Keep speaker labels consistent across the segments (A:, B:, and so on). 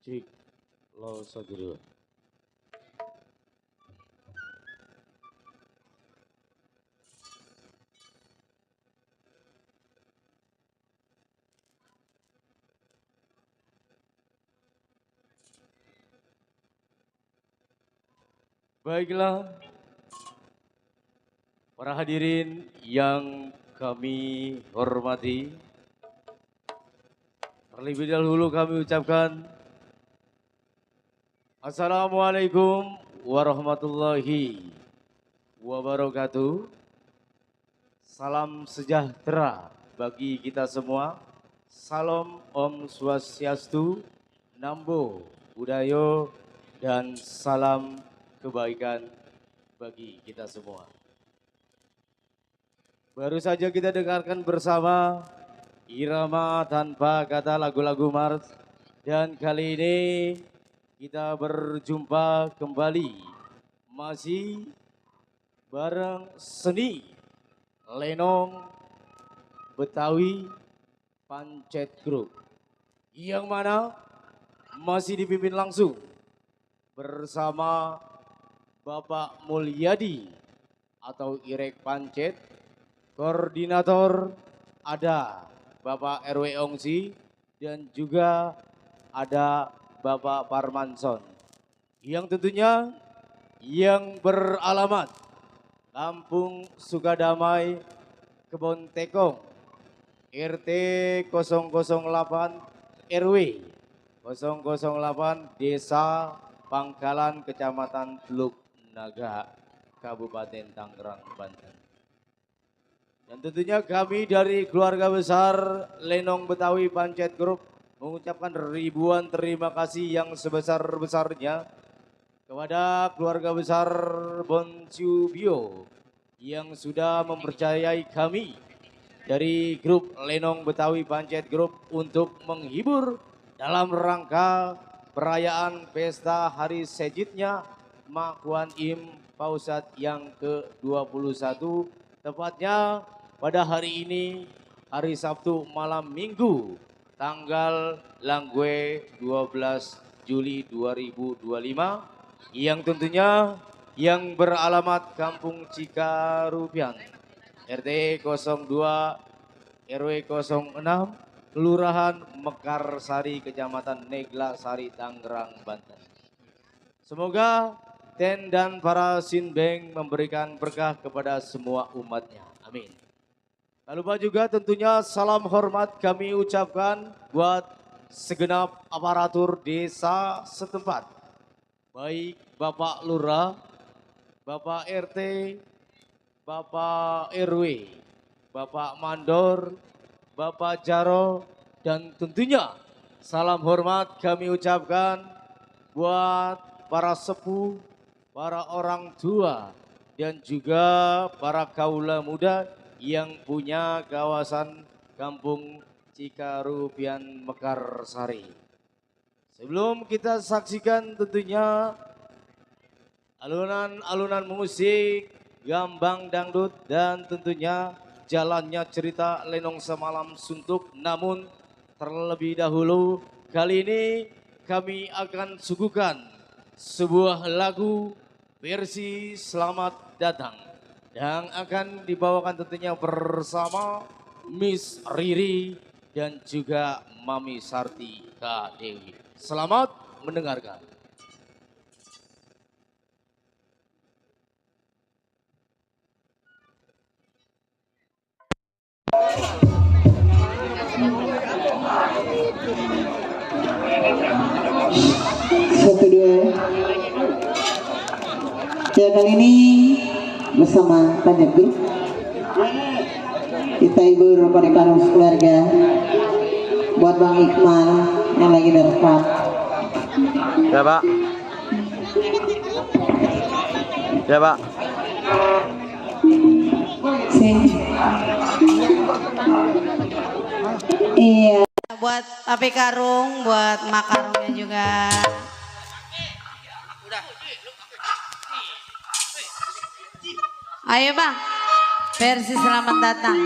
A: Cik, lo sodiro. Baiklah, para hadirin yang kami hormati, terlebih dahulu kami ucapkan Assalamualaikum warahmatullahi wabarakatuh. Salam sejahtera bagi kita semua. Salam Om Swastiastu, Namo Buddhaya, dan salam kebaikan bagi kita semua. Baru saja kita dengarkan bersama irama tanpa kata lagu-lagu Mars, dan kali ini kita berjumpa kembali masih bareng seni Lenong Betawi Pancet Grup, yang mana masih dipimpin langsung bersama Bapak Mulyadi atau IREK Pancet. Koordinator ada Bapak RW Ongsi, dan juga ada Bapak PARMAN, yang tentunya yang beralamat Kampung Sukadamai, Kebon Tekong, RT 008 RW 008, Desa Pangkalan, Kecamatan Teluk Naga, Kabupaten Tangerang, Banten. Dan tentunya kami dari keluarga besar Lenong Betawi Pancet Grup mengucapkan ribuan terima kasih yang sebesar-besarnya kepada keluarga besar Bonsubio yang sudah mempercayai kami dari grup Lenong Betawi Pancet Grup untuk menghibur dalam rangka perayaan pesta hari SEJIT-nya Mak Kuan Im Pausat yang ke-21, tepatnya pada hari ini, hari Sabtu malam Minggu, tanggal Langgue 12 Juli 2025, yang tentunya yang beralamat Kampung Cikarupian, RT 02 RW 06, Kelurahan Mekarsari, Kecamatan Neglasari, Tangerang, Banten. Semoga Ten dan para Sinbeng memberikan berkah kepada semua umatnya. Amin. Tak lupa juga tentunya salam hormat kami ucapkan buat segenap aparatur desa setempat. Baik Bapak Lurah, Bapak RT, Bapak RW, Bapak Mandor, Bapak Jaro, dan tentunya salam hormat kami ucapkan buat para sepuh, para orang tua, dan juga para kaula muda yang punya kawasan Kampung Cikarupian Mekarsari. Sebelum kita saksikan tentunya alunan musik, gambang dangdut, dan tentunya jalannya cerita Lenong Semalam Suntuk. Namun terlebih dahulu kali ini kami akan suguhkan sebuah lagu versi Selamat Datang yang akan dibawakan tentunya bersama Miss Riri dan juga Mami Sarti Kak Dewi. Selamat mendengarkan.
B: Satu dua. Ya, kali ini bersama Pancet kita ibu rekan-rekan keluarga buat Bang Iqmal yang lagi dapat.
A: Ya Pak. Ya Pak.
B: Iya.
C: Buat Api Karung, buat Makarungnya juga. Ayo Bang, versi Selamat Datang.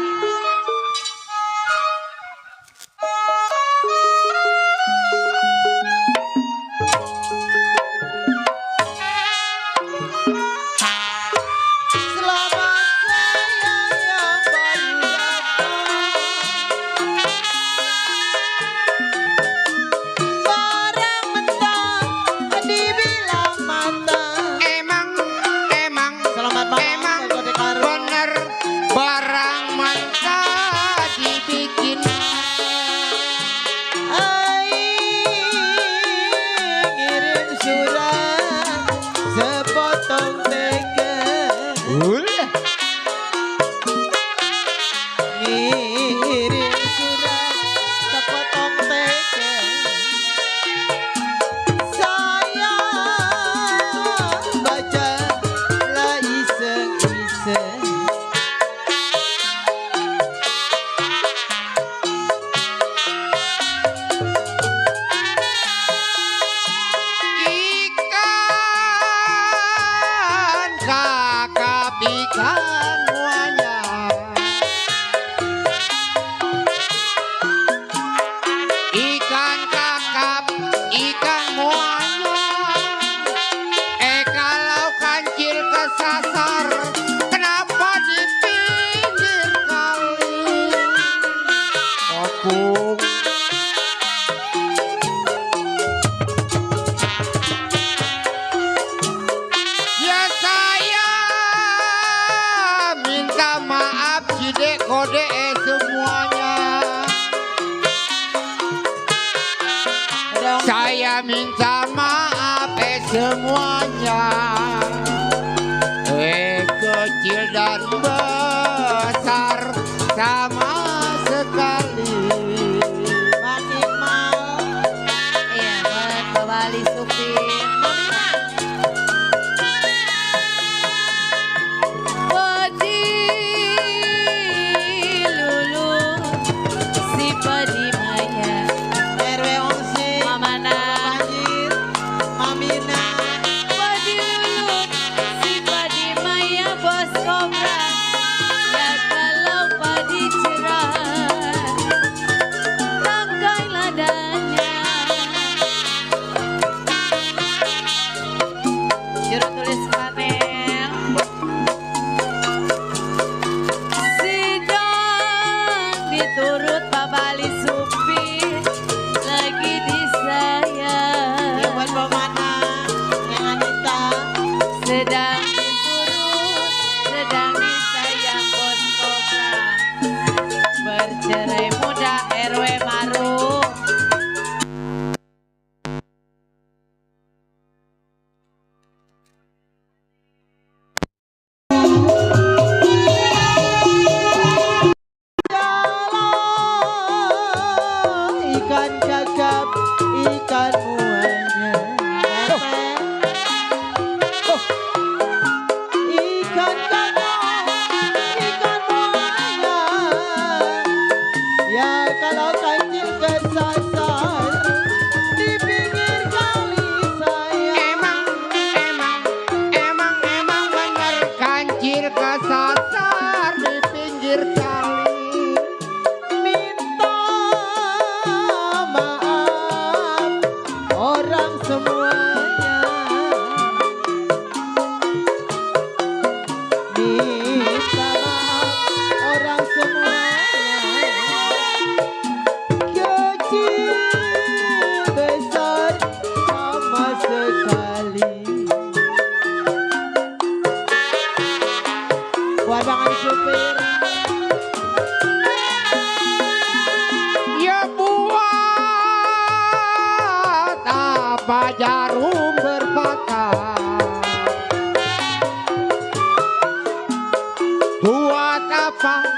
D: Kenapa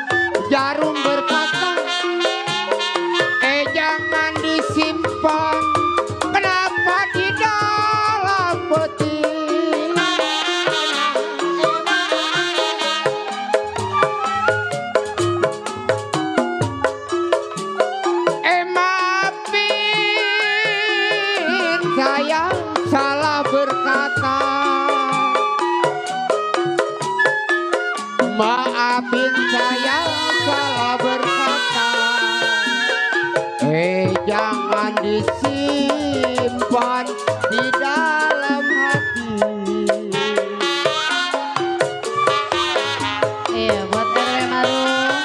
D: jarum berkata, jangan disimpan. Kenapa di dalam betina? Maafin saya salah berkata. Maafin saya salah berkata. Jangan disimpan di dalam hati.
C: Iya, buat RW Marung.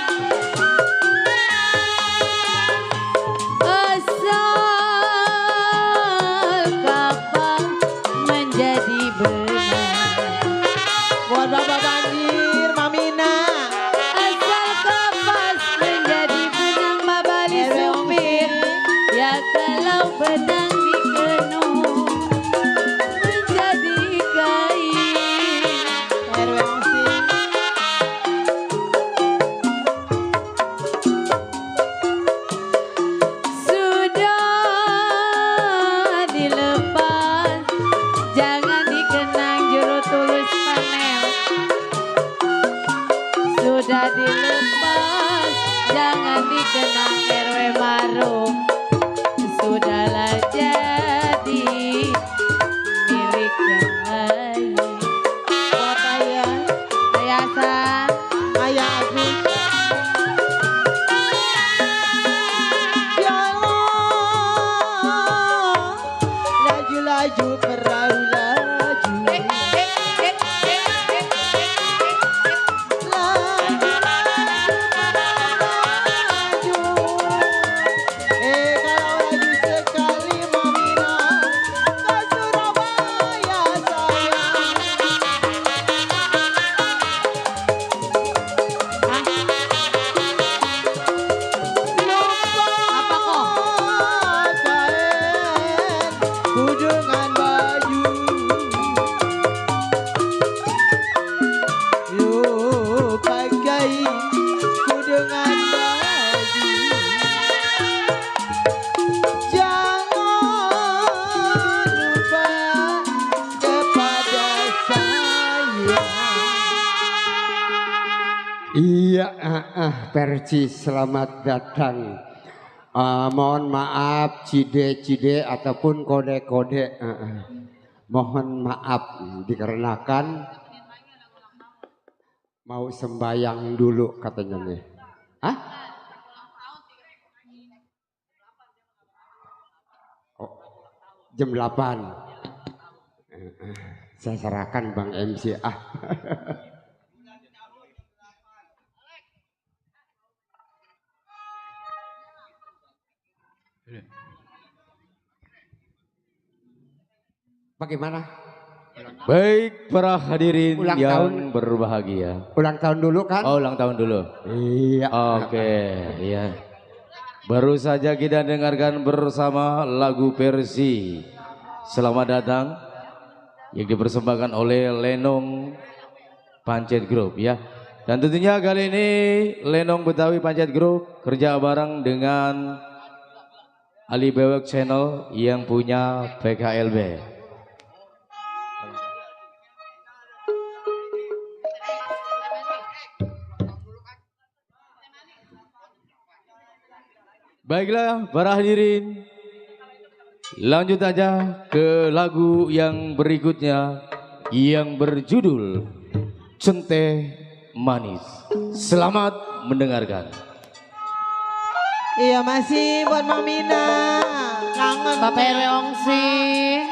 C: Asal kapan menjadi benar.
B: Buat Bapak Banjir, Mamina.
C: Asal kapas menjadi benang babali supir. Ya kalau benang dikenung menjadi kain.
B: RW Musik.
C: Sudah dilepas, jangan dikenang juru tulis panel. Sudah dilepas, jangan dikenang RW Marung. Sudahlah jadi milik yang lain.
B: Buat Ayah,
C: Ayasan.
B: Ayah Agus. Ya Allah, laju-laju perahu laju. Kalau laju sekali Mamina ke Surabaya sayang.
C: Apa kok?
B: Kain ku dengan baju. Lupa kain ku dengan baju. Jangan lupa kepada saya.
D: Iya, Perci selamat datang. Mohon maaf cide-cide ataupun kode-kode. Mohon maaf dikarenakan mau sembayang dulu katanya nih. Hah? Oh, jam 8. Saya serahkan Bang MC. Bagaimana?
A: Baik para hadirin
D: Ulang
A: yang
D: tahun.
A: berbahagia.
D: Ulang tahun dulu kan?
A: Oh, ulang tahun dulu.
D: Iya.
A: Oke, iya. Baru saja kita dengarkan bersama lagu versi Selamat Datang yang dipersembahkan oleh Lenong Pancet Group ya. Dan tentunya kali ini Lenong Betawi Pancet Group kerja bareng dengan Ali Bewok Channel yang punya PKLB. Baiklah para hadirin, lanjut aja ke lagu yang berikutnya yang berjudul Centeh Manis. Selamat mendengarkan.
B: Iya masih buat Mamina. Kangen.
C: Bapak RW Ongsi.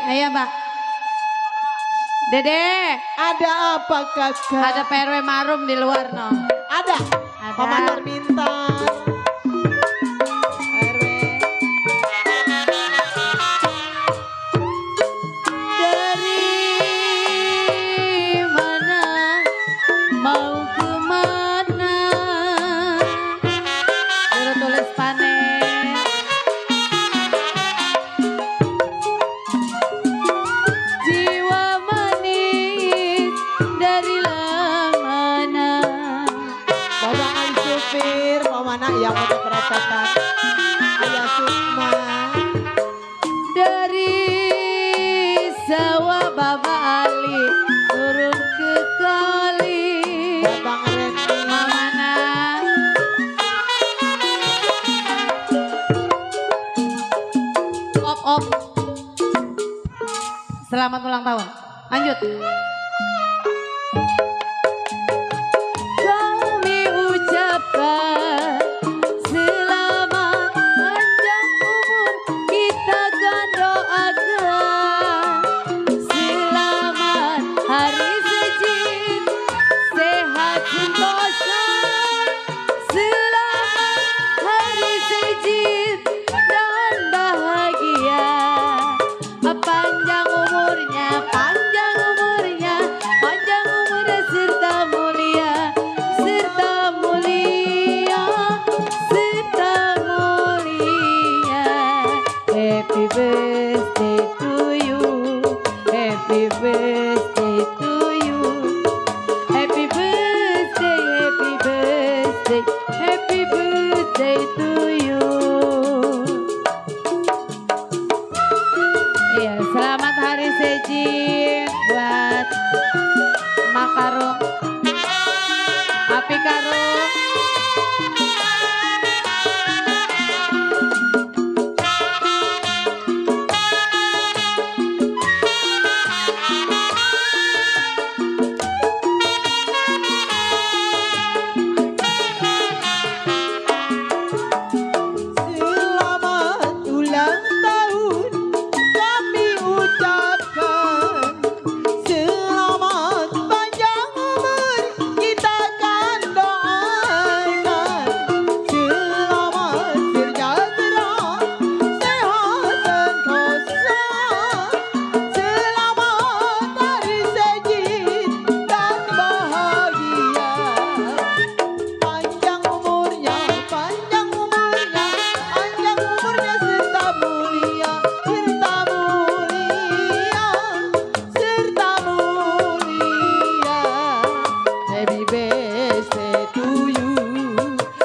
C: Ayo Mbak. Dede.
B: Ada apa kakak?
C: Ada PRW Marum di luar no.
B: Ada.
C: Ada.
B: Komandan Bintang. RW.
C: Dari mana mau kemana? Juru tulis panen. Jiwa manis dari mana?
B: Bapak yang punya perasaan Ayah Sukma
C: Dari sawah Baba Ali turun ke kali.
B: buat Bang Reni
C: Mana? Op. Selamat ulang tahun. Lanjut. Kami ucapkan selamat panjang umur, kita kan doakan selamat hari sejid, sehat sentosa, selamat hari sejid dan bahagia, panjang umurnya, panjang umurnya, panjang umurnya serta mulia, serta mulia, serta mulia. Happy birthday to you, happy birthday to you, happy birthday, happy birthday, happy birthday to you. Iya, selamat hari sejid buat Mak Karung, Api Karung.
B: Selamat ulang tahun kami ucapkan, selamat panjang umur kita kan doakan, selamat sejahtera, sehat sentosa, selamat hari sejid dan bahagia, panjang umurnya, panjang umurnya, panjang umurnya serta mulia, serta mulia, serta mulia. Happy birthday to you,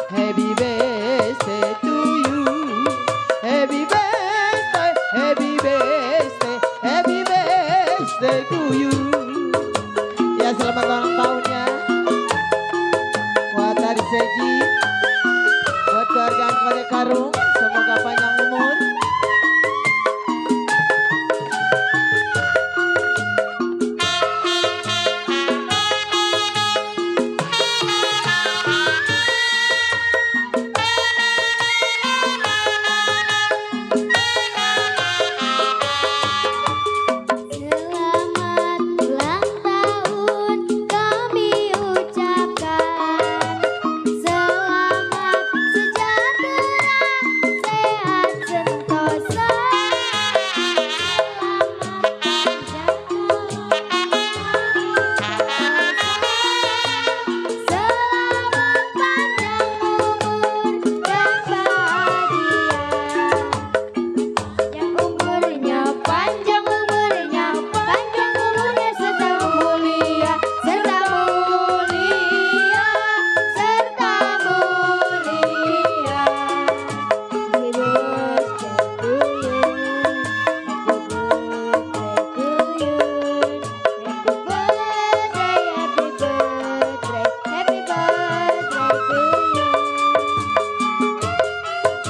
B: happy birthday to you, happy birthday, happy birthday, happy birthday to you. Ya, selamat ulang tahun ya buat hari sejid, buat keluarga Kode Karung, semoga panjang umur.
E: Selamat ulang tahun kami ucapkan, selamat sejahtera, sehat sentosa, selamat panjang umur dan bahagia. Yang umurnya, panjang umurnya, panjang umurnya serta mulia, serta mulia, serta mulia. Happy birthday to you, happy birthday to you, happy birthday to you.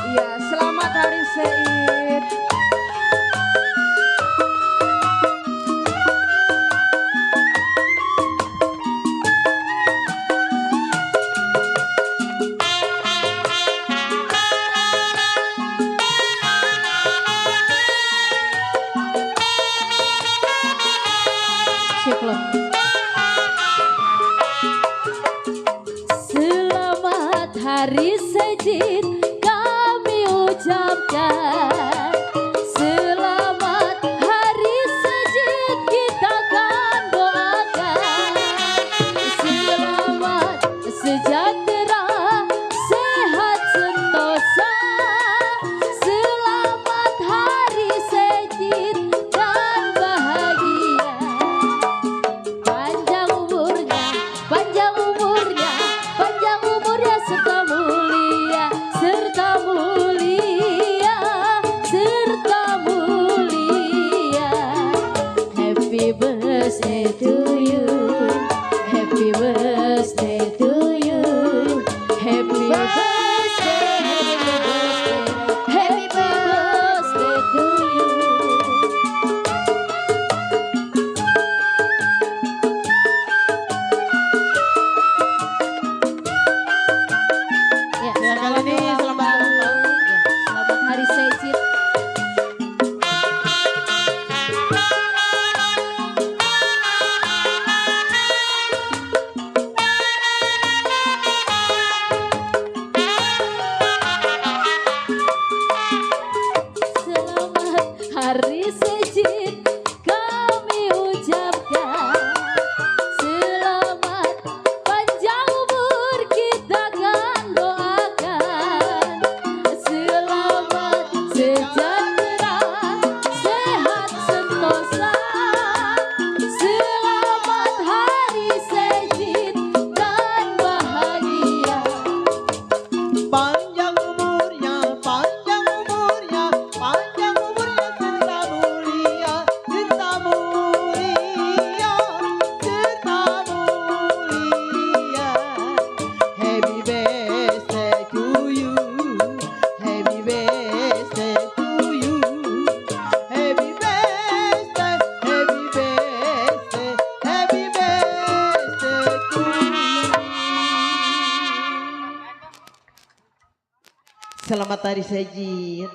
C: Iya, selamat hari Seid. Siklon. Selamat hari sejid kami ucapkan, selamat hari sejid kita kan doakan, selamat sejahtera, sehat sentosa, selamat hari sejid dan bahagia, panjang umurnya, panjang umurnya, panjang umurnya serta mulia,
B: Selamat Hari Sejit.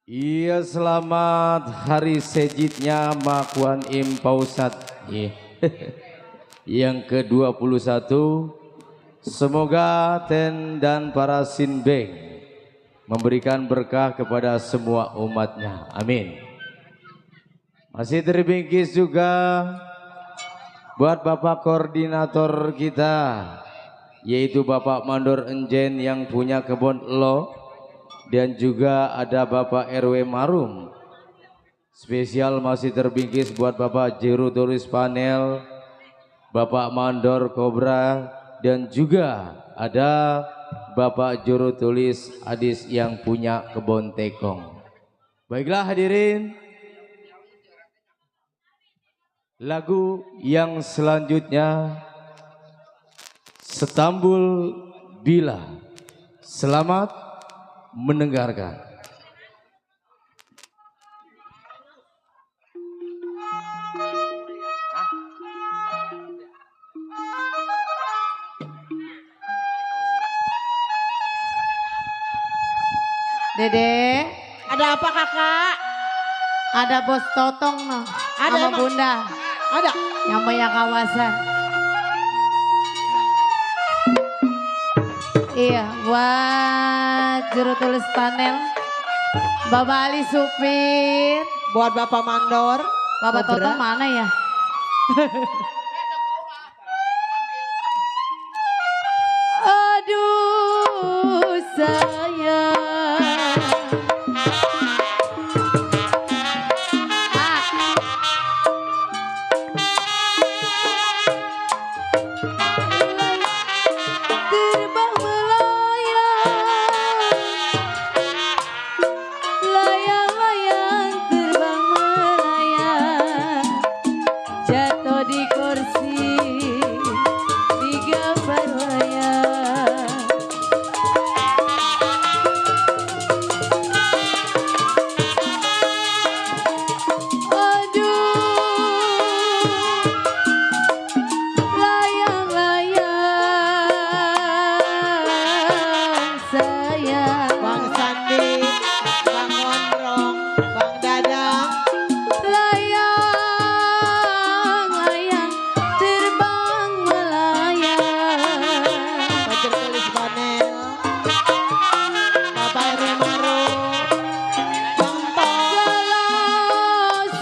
A: Iya, selamat hari sejitnya Makuan Im Pausat yang ke-21. Semoga Ten dan para Sinbeng memberikan berkah kepada semua umatnya. Amin. Masih terbingkis juga buat Bapak Koordinator kita, yaitu Bapak Mandor Enjen yang punya kebun lo. Dan juga ada Bapak RW Marum. Spesial masih terbingkis buat Bapak Juru Tulis Panel, Bapak Mandor Kobra, dan juga ada Bapak Juru Tulis Adis yang punya kebun tekong. Baiklah hadirin, lagu yang selanjutnya Setambul Bila. Selamat mendengarkan.
C: Dede,
B: Ada apa kakak?
C: ada bos Totong no,
B: Ada
C: sama
B: emang?
C: Bunda
B: Ada.
C: yang punya kawasan. Iya, buat juru tulis panel, Bapak Ali Supir,
B: Buat Bapak Mandor.
C: Bapak
B: Kobra.
C: Totong mana ya? Aduh sayang. Terbang melayang, layang-layang terbang melayang, jatuh di kursi di gambar wayang. Aduh, layang-layang sayang,
B: Bang Sandi, Bang Gondrong, Bang Dadang.
C: layang-layang terbang melayang.
B: Pak Juru Tulis Panel. Bapak RW Marum. Bang Tong.
C: Kalau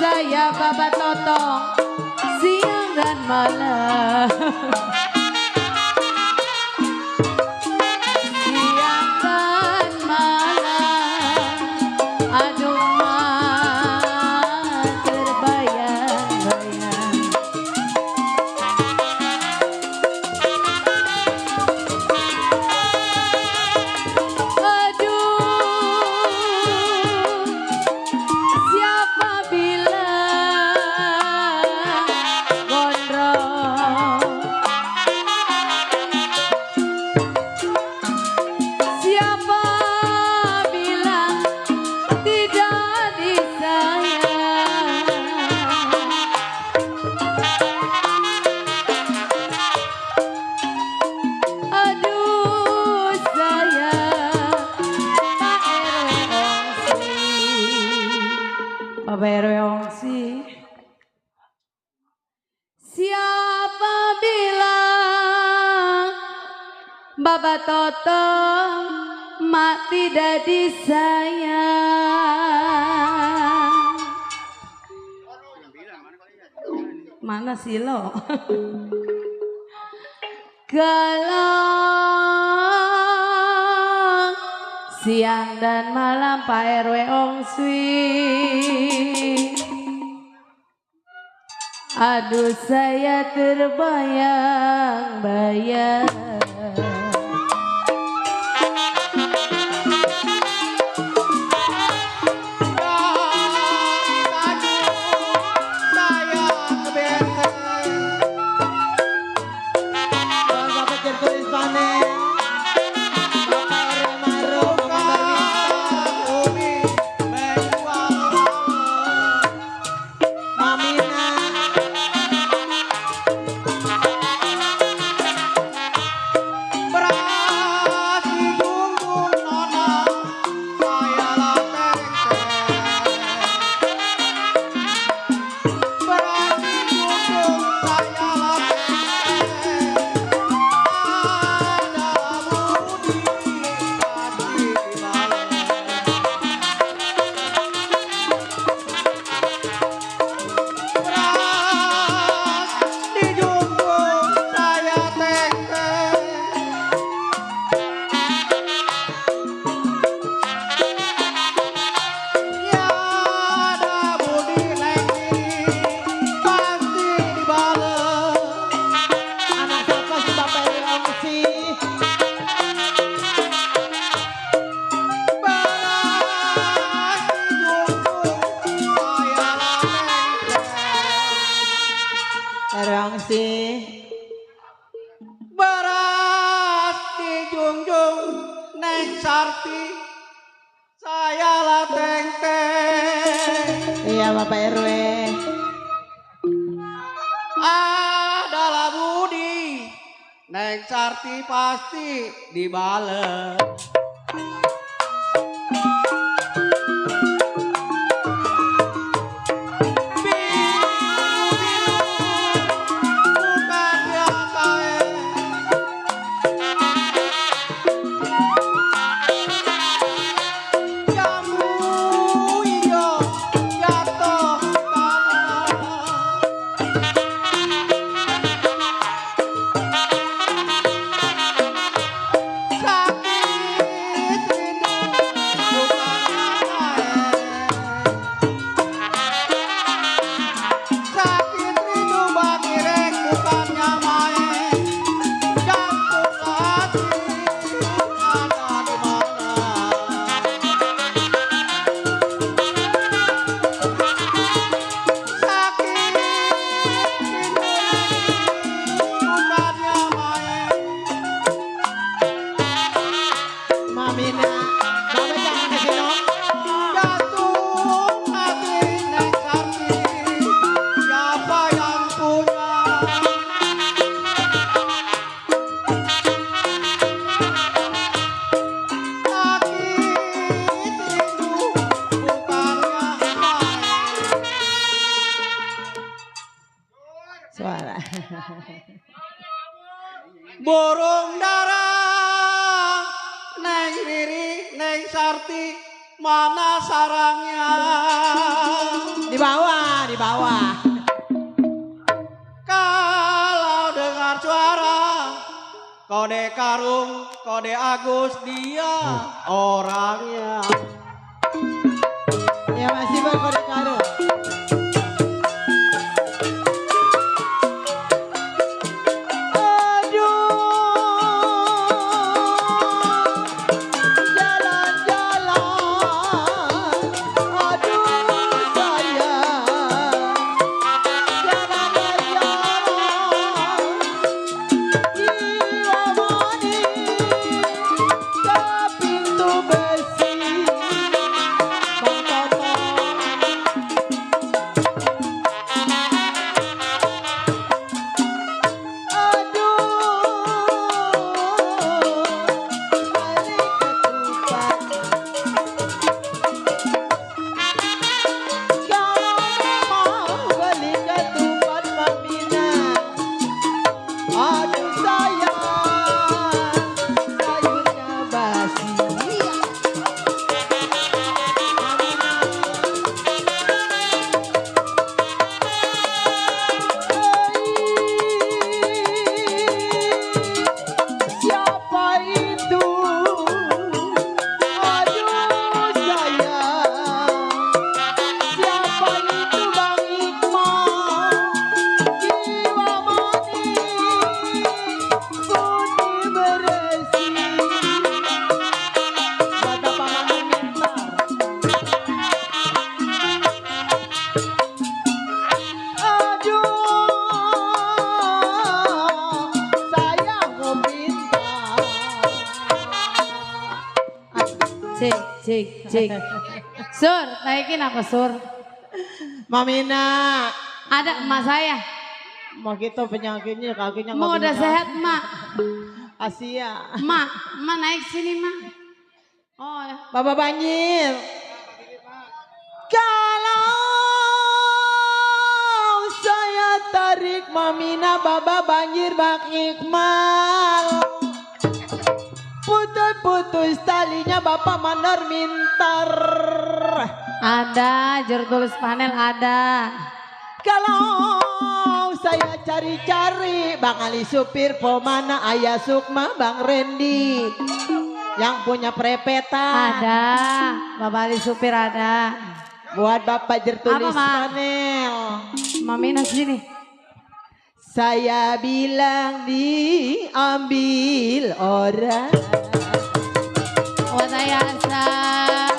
C: saya Bapak Totong siang dan malam, siang dan malam, aduh mah terbayang-bayang. Aduh, siapa bilang gondrong? Siapa bilang tidak disayang? Aduh sayang Pak RW Ongsi, Bapak RW Ongsi. Siapa bilang Bapak Totong mak tidak disayang? Mana sih lo? Kalau siang dan malam Pak RW Ongsi, aduh saya terbayang-bayang.
F: Neng Sarti, saya lah teng-teng.
B: Iya Bapak RW.
F: Adalah budi, Neng Sarti pasti dibales. Borong darah, Neng Riri, Neng Sarti, mana sarangnya?
B: Di bawah, di bawah.
F: Kalau dengar suara, kode Karung, kode Agus, dia orangnya.
B: Ya masih berkode Karung.
C: Cik. Sur, naikin apa Sur?
B: Mamina.
C: Ada emak saya.
B: Mau kita penyakitnya kakinya
C: mau udah sehat mak.
B: Asia.
C: Mak naik sini mak. Oh ya.
B: Bapak Banjir. Kalau saya tarik Mamina Bapak Banjir Bang Iqmal. Putus talinya Bapak Mandor Mintar.
C: Ada, juru tulis panel ada.
B: Kalau saya cari-cari Bang Ali supir Pomana, Ayah Sukma, Bang Randy yang punya prepetan.
C: Ada, Bapak Ali supir ada.
B: Buat Bapak jertulis panel.
C: Mamina sini.
B: Saya bilang diambil orang.
C: Oh saya asal.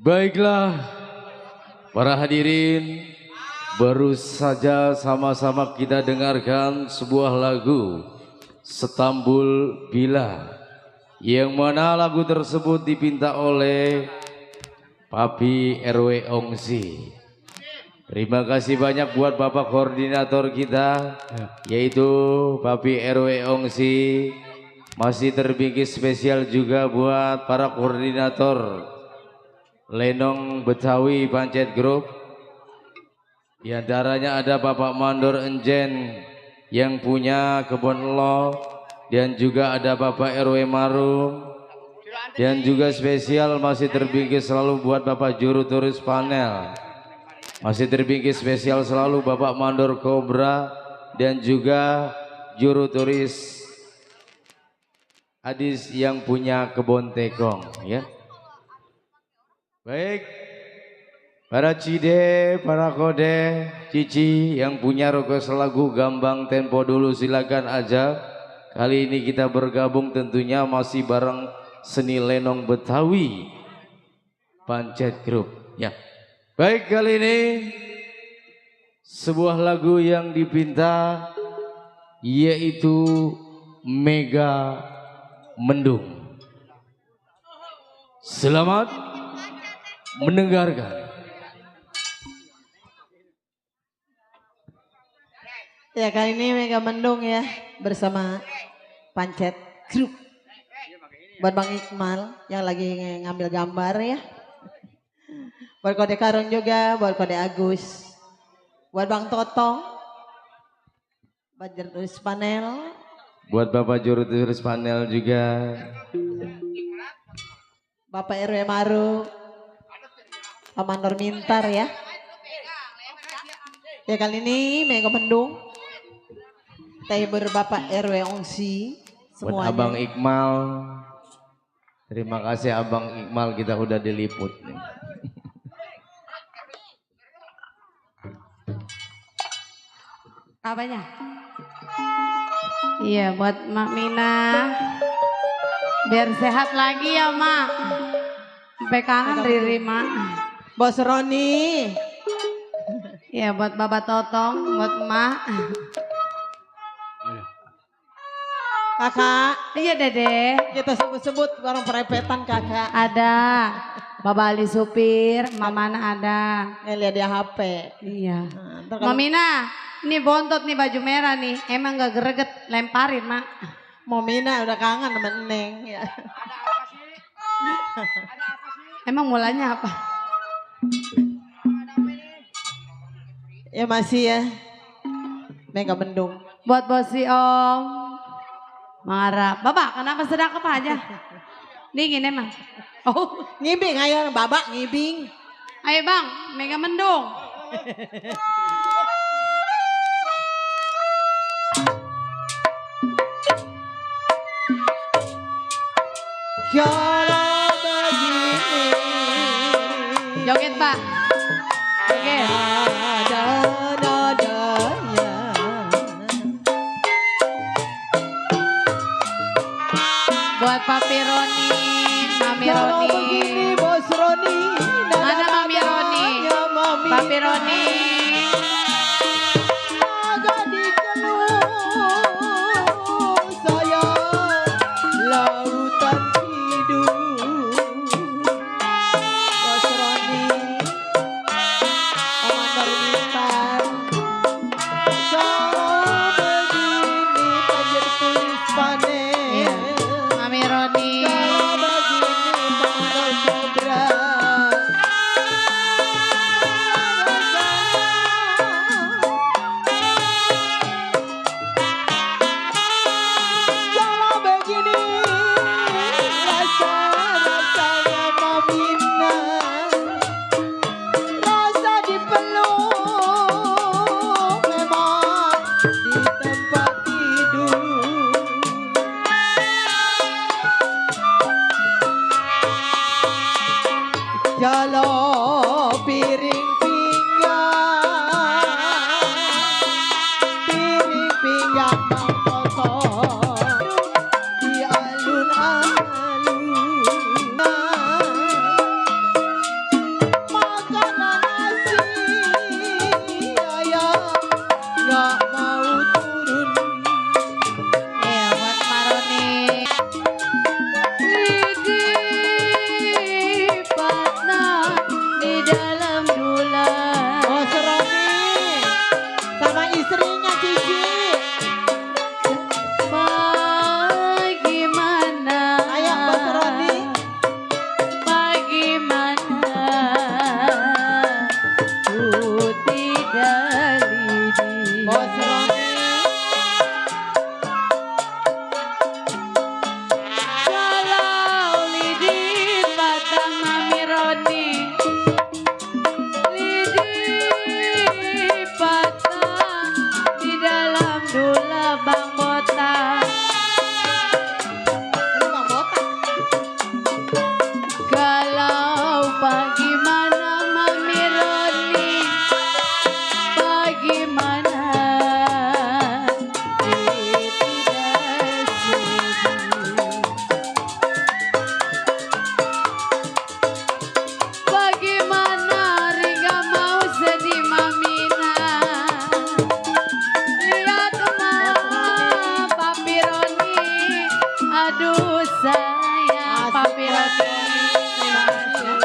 A: Baiklah, para hadirin, baru saja sama-sama kita dengarkan sebuah lagu Setambul Bila, yang mana lagu tersebut dipinta oleh Papi RW Ongsi. Terima kasih banyak buat Bapak Koordinator kita, yaitu Papi RW Ongsi. Masih terbingkis spesial juga buat para koordinator Lenong Betawi Pancet Grup. Di antaranya ada Bapak Mandor Enjen yang punya kebun lo, dan juga ada Bapak RW Marum, dan juga spesial masih terbingkis selalu buat Bapak Juru Turis Panel. Masih terbingkis spesial selalu Bapak Mandor Kobra dan juga Juru Turis Adis yang punya kebun tekong, ya. Baik, para Cide, para Kode, Cici yang punya request lagu Gambang tempo dulu silakan aja. Kali ini kita bergabung tentunya masih bareng Seni Lenong Betawi Pancet Grup, ya. Baik, kali ini sebuah lagu yang dipinta yaitu Mega Mendung. Selamat mendengarkan.
B: Ya, kali ini Mega Mendung ya bersama Pancet Grup. Buat Bang Iqmal yang lagi ngambil gambar ya. Buat Kode Karung juga, buat Kode Agus. Buat Bang Toto. Buat Jurus Panel.
A: Buat Bapak Juru Turis Panel juga.
B: Bapak RW Maru. Pak Mandor Mintar ya. Ya, kali ini Mega Mendung. Table Bapak RW Ongsi.
A: Buat
B: Semuanya.
A: Abang Iqmal. Terima kasih Abang Iqmal, kita udah diliput nih.
C: Apanya? Iya, buat Mak Mina. Biar sehat lagi ya, Mak. Sampai kangen Riri, Mak.
B: Bos Roni.
C: Iya, buat Bapak Totong, buat Mak.
B: Kakak.
C: Iya, Dede.
B: Kita sebut-sebut orang perepetan kakak.
C: Ada. Bapak Ali supir, Mamana ada.
B: Lihat dia HP.
C: Iya.
B: Nah, ntar kalau
C: Mamina, ini bontot nih baju merah nih. Emang gak greget, lemparin, Mak.
B: mau Mina udah kangen sama Neng. Ya.
C: Emang mulanya apa?
B: Ya masih ya. Mega Mendung.
C: Buat bosi Om. Marah. Bapak, kenapa sedang apa aja? Dingin emang. Oh,
B: Ngibing ayo babak ngibing.
C: ayo Bang, Mega Mendung.
B: Kalau begini.
C: Joget Pak. Joget.
B: Ada nadanya.
C: Buat Papi Roni, Mami
B: Kalau
C: Roni.
B: begini Bos Roni.
C: Mana Mami Roni?
B: Mami.
C: Papi Roni.
B: Agak dikeluh saya lautan hidup. Bos Roni, Komandan Mintar. Kalau begini pengen tulis panen.
C: Mami Roni.
B: Kalau begini Mandor Kobra. Kalau begini rasa-rasanya Mamina, rasa dipeluk
C: Aduh sayang Papi Roni, terima kasih.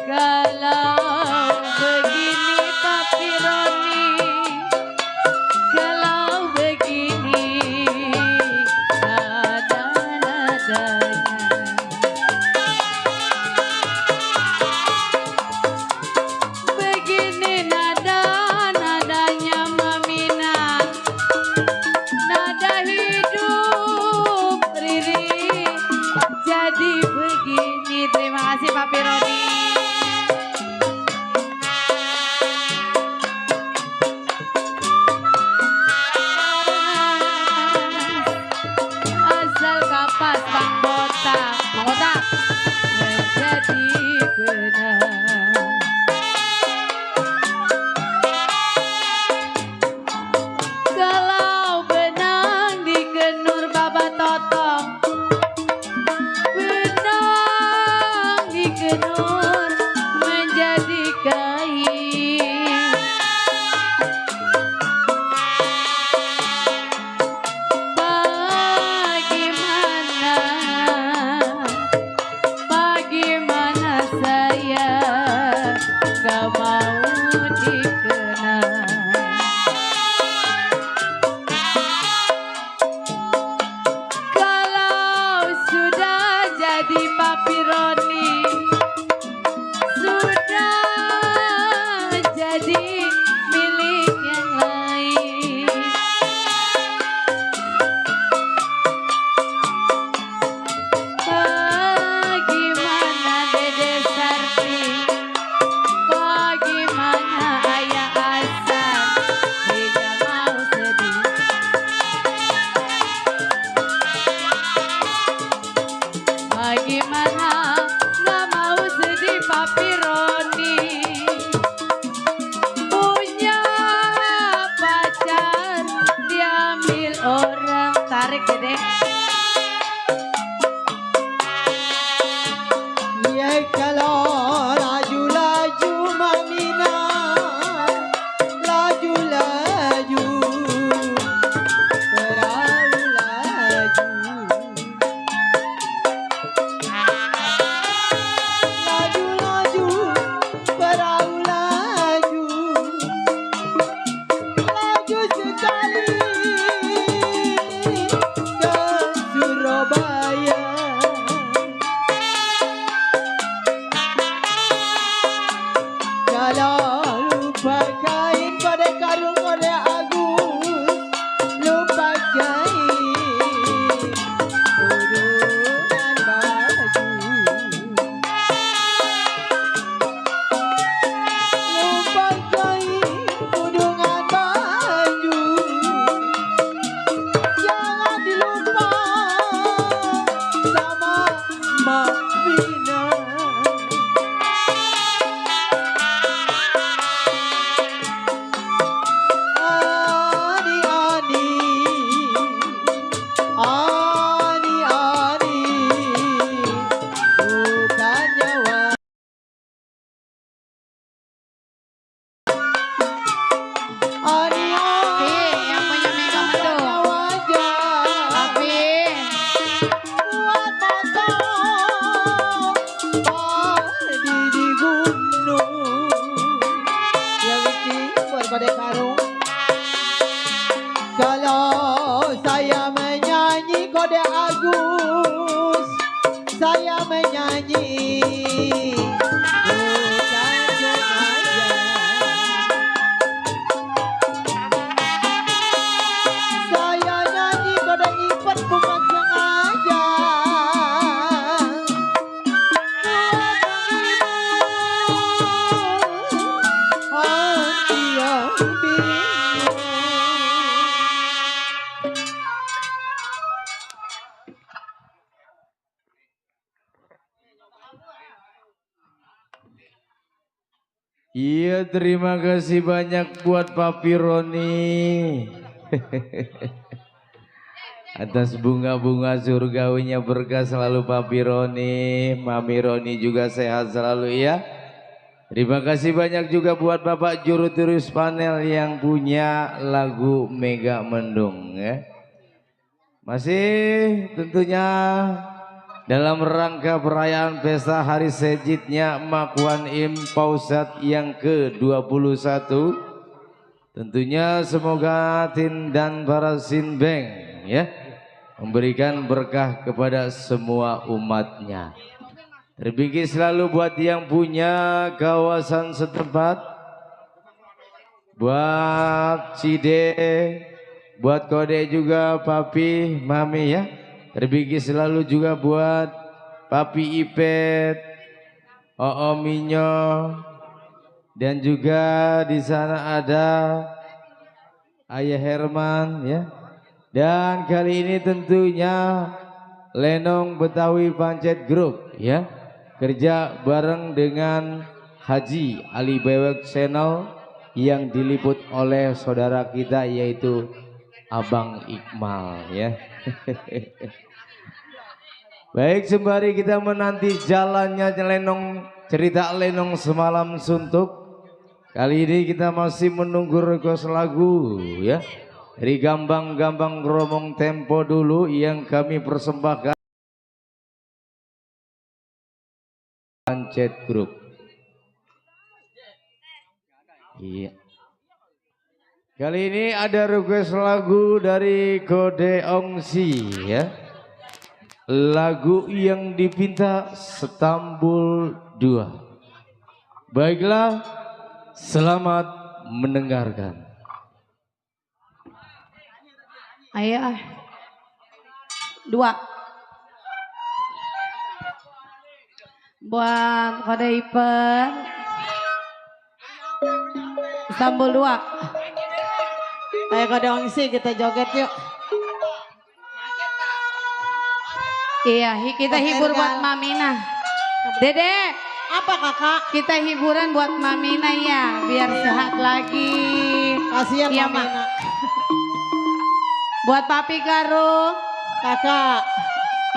C: Kalau begini Papi Roni, kalau begini nada-nadanya. Begini nada-nadanya Mamina, nada hidup Riri. Jadi begini, terima kasih Papi Roni. Asal kapas Bang Botak, Bang Botak menjadi benar. Kalau benang dikenur Baba Totong, benang dikenur menjadi kain. Bagaimana saya gak mau dikenal. Kalau sudah jadi Papi Roni, sudah jadi milik yang lain. Bagaimana Dede Sarti, bagaimana Ayah Hasan, tidak mau sedih. Bagaimana nggak mau sedih Papi Roni, punya pacar diambil orang. Tarik Dede.
F: Ya kalau laju-laju Mamina, laju-laju perahu laju, laju-laju perahu laju, laju sekali ke Surabaya. Kalau lupakan kode karung kode Agus, lupakan udungan baju, lupakan udungan baju, jangan dilupa sama Mamina. Ani, bukan nyawa. Ani,
C: yang punya Mega Mendung.
F: wajah.
C: Papi.
F: Buat mata padi di gunung. Ya Wiki, buat pada karung. Kalau saya menyanyi kode Agus, saya menyanyi bukan sengaja. Saya nyanyi kode Ipet bukan sengaja. Hati yang bingung.
A: Iya, terima kasih banyak buat Papi Roni. Atas bunga-bunga surgawinya berkah selalu Papi Roni. Mami Roni juga sehat selalu ya. Terima kasih banyak juga buat Bapak Juru Turis Panel yang punya lagu Mega Mendung ya. Masih tentunya dalam rangka perayaan pesta Hari Sejitnya Emak Wan Im Pausat yang ke-21. Tentunya semoga Tin dan para Sinbeng ya memberikan berkah kepada semua umatnya. Terpikir selalu buat yang punya kawasan setempat, buat Cide, buat Kode juga Papi, Mami ya. Terpikir selalu juga buat Papi Ipet, Minyo, dan juga di sana ada Ayah Herman ya. Dan kali ini tentunya Lenong Betawi Pancet Grup ya, kerja bareng dengan Haji Ali Bewok Channel yang diliput oleh saudara kita yaitu Abang Iqmal ya. Baik, sembari kita menanti jalannya Lenong, cerita Lenong semalam suntuk, kali ini kita masih menunggu request lagu ya dari Gambang Kromong tempo dulu yang kami persembahkan Pancet Grup. Iya. Kali ini ada request lagu dari Kode Ongsi ya. Lagu yang dipinta Stambul 2. Baiklah, selamat mendengarkan.
C: Ayo, 2 buat Kode Iper Istanbul 2.
B: Ayo Kode Ongsi kita joget yuk.
C: Iya, kita hibur buat Mamina. Dede,
B: Apa kakak?
C: kita hiburan buat Mamina ya, biar sehat lagi.
B: Kasihan
C: Iya,
B: Mami
C: Mak.
B: nak.
C: Buat Papi Karung.
B: Kakak,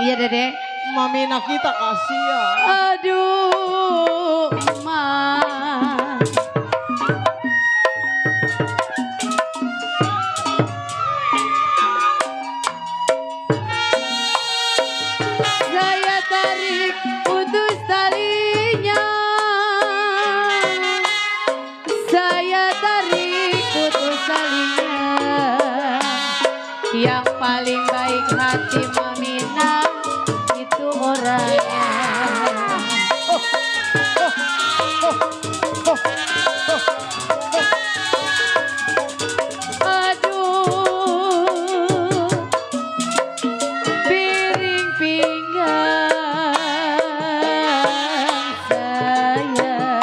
C: Iya Dede.
B: Mami nak kita kasihan.
C: Aduh, Ma. Saya tarik putus talinya. Saya tarik putus talinya. Yang paling baik hati Mamina itu orangnya. Aduh, piring pinggang saya,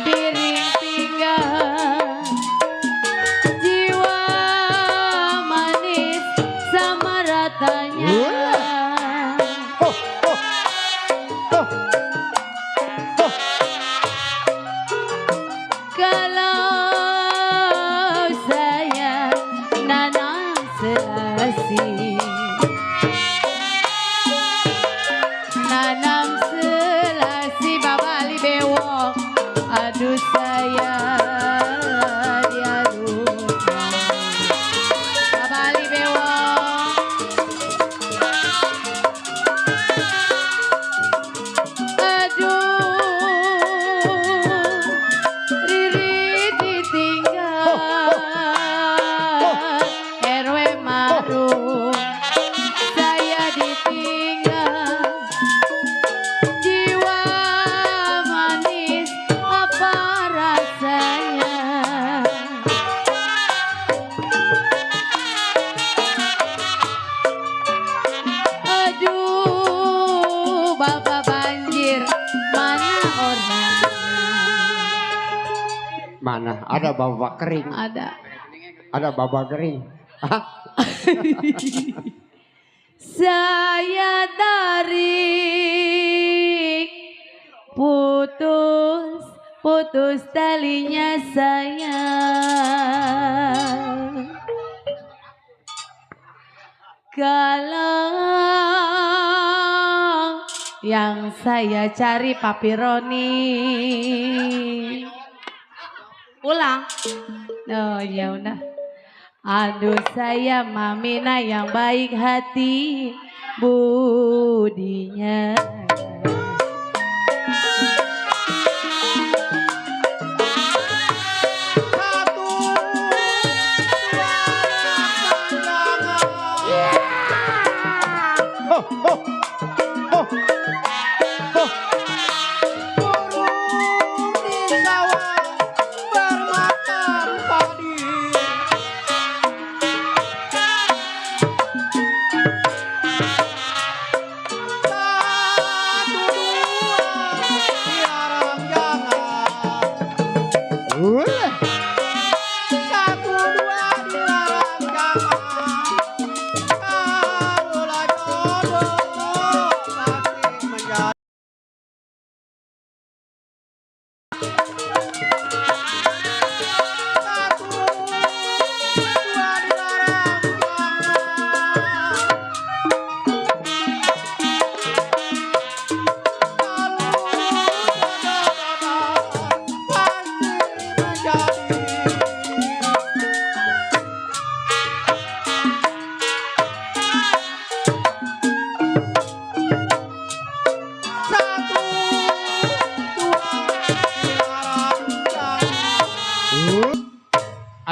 C: piring pinggang, jiwa manis sama ratanya. Kalau saya nanam selasi, nanam selasi babali bewok, aduh saya dia lupa babali bewok. Aduh, Riri ditinggal RW Maru, saya ditinggal, jiwa manis apa rasanya. Aduh, bapak banjir mana orangnya?
D: Mana? Ada babak kering.
C: Ada.
D: Ada babak kering.
C: Saya tarik putus talinya sayang. Kalau yang saya cari Papi Roni. Ulang. Oh ya udah. Aduh saya Mamina yang baik hati budinya.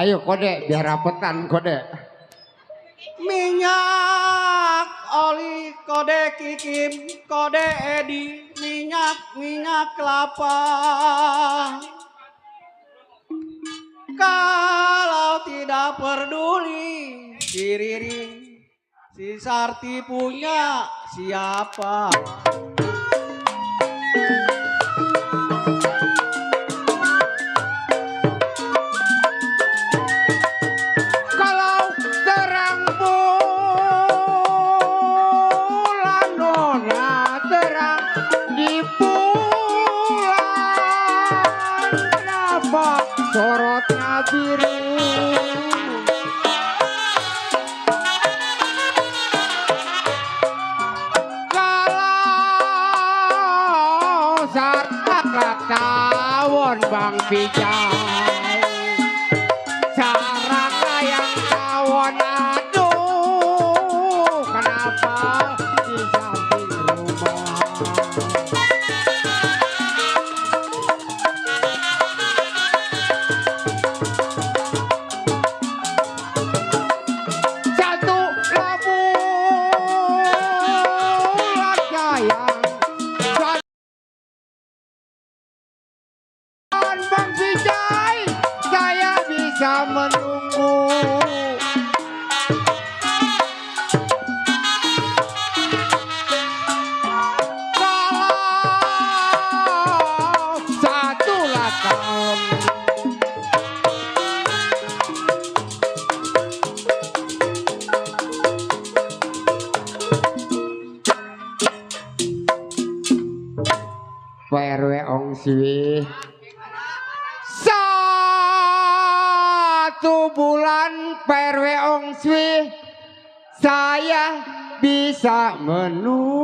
D: Ayo kode biar rapetan kode.
G: Minyak oli kode kikim kode edi minyak kelapa. Kalau tidak peduli si Ririn si Sarti punya siapa?
D: Sorotnya biru. Kalau sarta tawon Bang Pijai, sarang yang tawon aduh, kenapa di samping rumah? Menunggu kalau satu lakon PRW Ongsi 1 bulan PRW Ongsi saya bisa menunggu.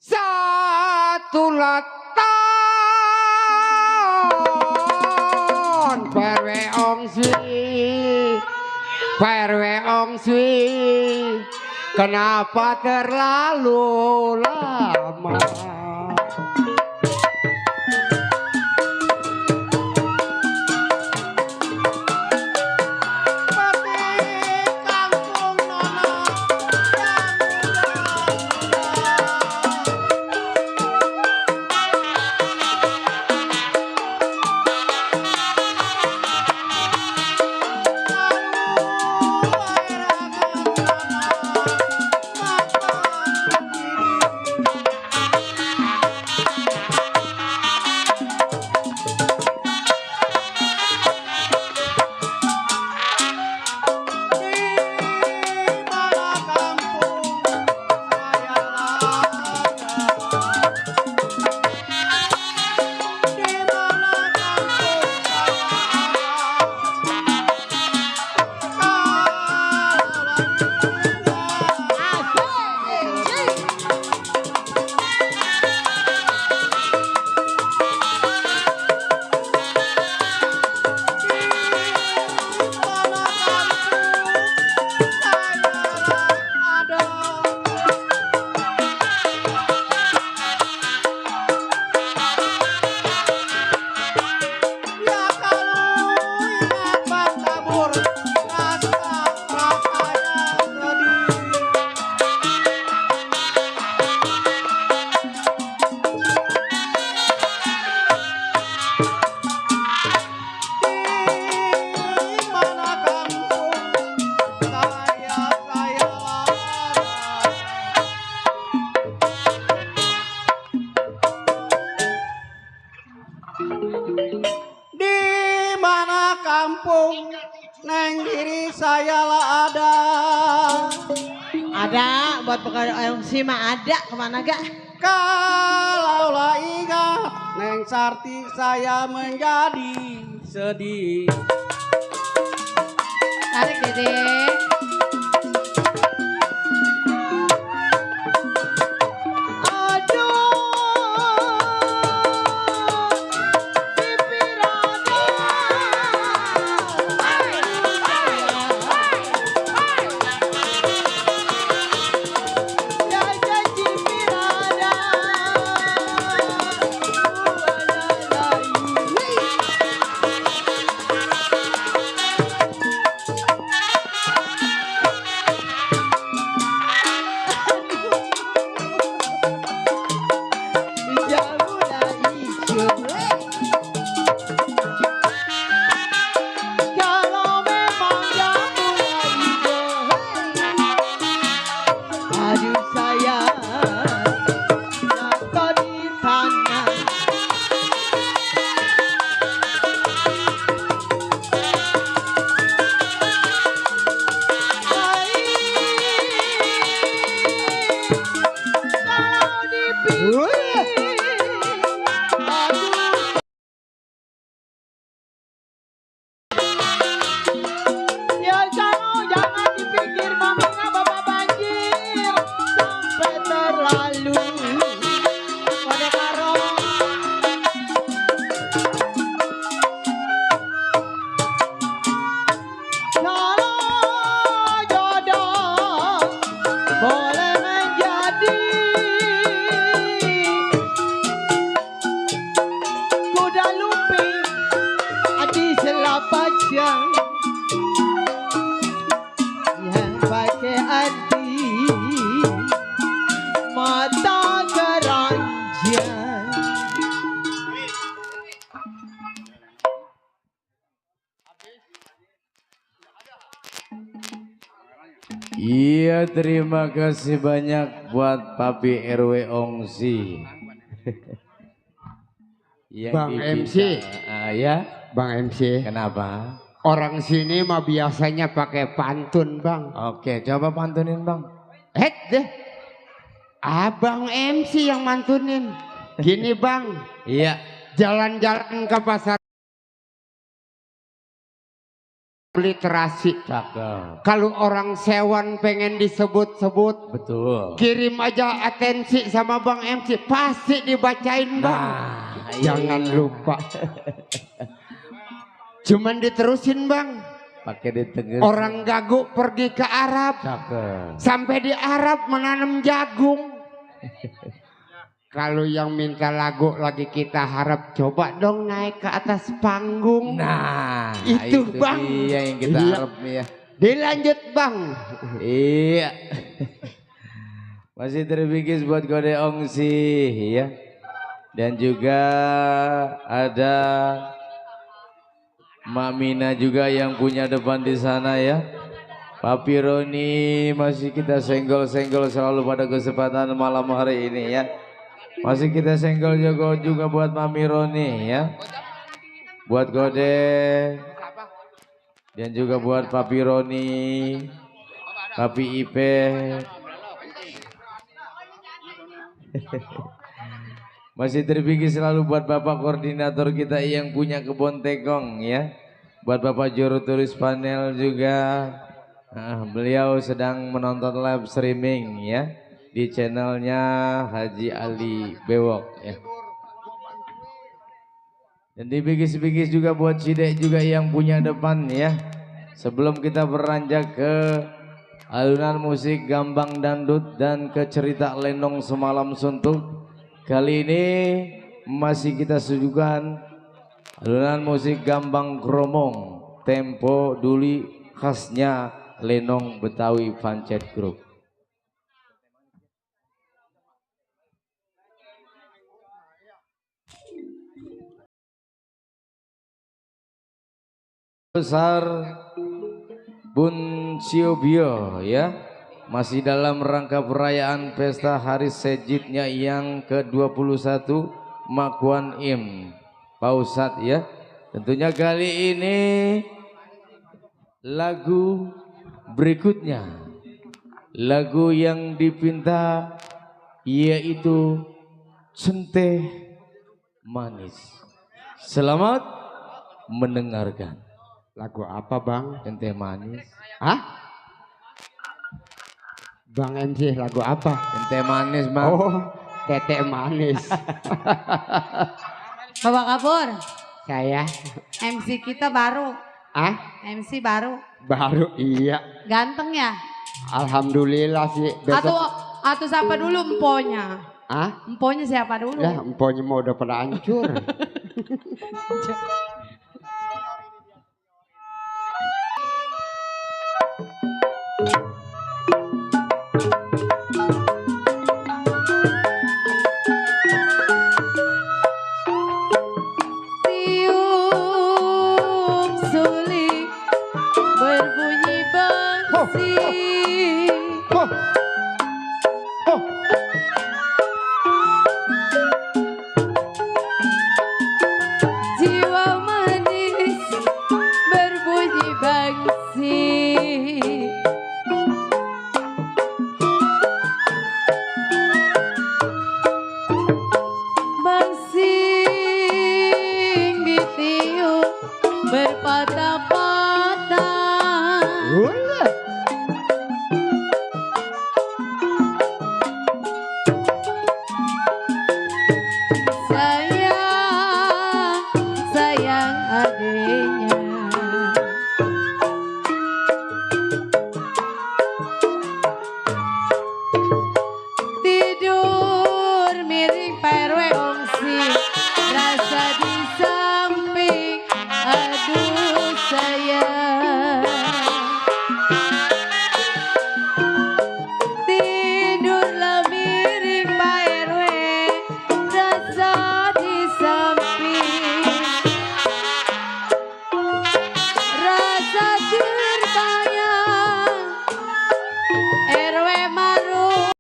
D: Satu laton PRW Ongsi kenapa terlalu lama?
B: Ada buat pekerjaan si mah ada kemana gak?
G: Kalaulah ingat Neng Sarti saya menjadi sedih.
C: Tarik Dede.
A: Iya, terima kasih banyak buat Papi RW Ongsi.
D: Bang MC.
A: Ya,
D: Bang MC.
A: kenapa?
D: Orang sini mah biasanya pakai pantun, Bang.
A: Oke, coba pantunin Bang.
D: Deh. Abang MC yang mantunin. Gini, Bang.
A: Iya.
D: Jalan-jalan ke pasar literasi.
A: Cakep.
D: Kalau orang Sewan pengen disebut-sebut,
A: Betul.
D: kirim aja atensi sama Bang MC, pasti dibacain, Bang.
A: Nah,
D: jangan lupa. Cuman diterusin, Bang.
A: Pakai ditegur.
D: Orang gagu pergi ke Arab.
A: Cakep.
D: Sampai di Arab menanam jagung. Kalau yang minta lagu lagi kita harap, coba dong naik ke atas panggung.
A: Nah,
D: itu Bang.
A: Iya yang kita harap nih ya.
D: Dilanjut, Bang.
A: Iya. Masih terbingkis buat Kode Ongsi ya. Dan juga ada Mak Mina juga yang punya depan di sana ya. Papi Roni masih kita senggol-senggol selalu pada kesempatan malam hari ini ya. Masih kita senggol juga buat Mami Roni ya. Buat Gode. Dan juga buat Papi Roni. Papi Ipe. Masih terpikir selalu buat Bapak Koordinator kita yang punya kebun tegong ya. Buat Bapak Juru Turis Panel juga. Beliau sedang menonton live streaming ya. Di channelnya Haji Ali Bewok ya. Dan dibigis-bigis juga buat Cidek juga yang punya depan ya. Sebelum kita beranjak ke alunan musik Gambang Dangdut dan ke cerita Lenong Semalam Suntuk, kali ini masih kita suguhkan alunan musik Gambang Kromong, tempo duli khasnya Lenong Betawi Pancet Grup. Besar Bun Siobio ya, masih dalam rangka perayaan pesta hari SEJIT-nya yang ke-21 Makuan Im Pausat ya. Tentunya kali ini lagu berikutnya Lagu yang dipinta yaitu Centeh Manis. Selamat mendengarkan.
D: Lagu apa bang?
A: Centeh Manis.
D: Hah? Bang MC lagu apa?
A: Centeh Manis bang.
D: Oh, Tete Manis.
C: Bapak Kapur,
D: Saya.
C: MC kita baru.
D: Ah?
C: MC baru.
D: Baru iya.
C: Ganteng ya?
D: Alhamdulillah sih.
C: Atau siapa dulu emponya?
D: Ah?
C: Emponya siapa dulu?
D: Lah emponya mau udah pada hancur.
C: Tiup suling berbunyi bangsi.
D: Oh. Oh.
C: Jiwa manis berbunyi bangsi. Bangsing ditiup berpatah-patah.
D: Ulah.
C: Sayang, sayang adiknya. Tidur miring perwe ongsi, rasa di samping, aduh sayang. Tidurlah miring Pak RW, rasa di samping, rasa terbayang RW marung.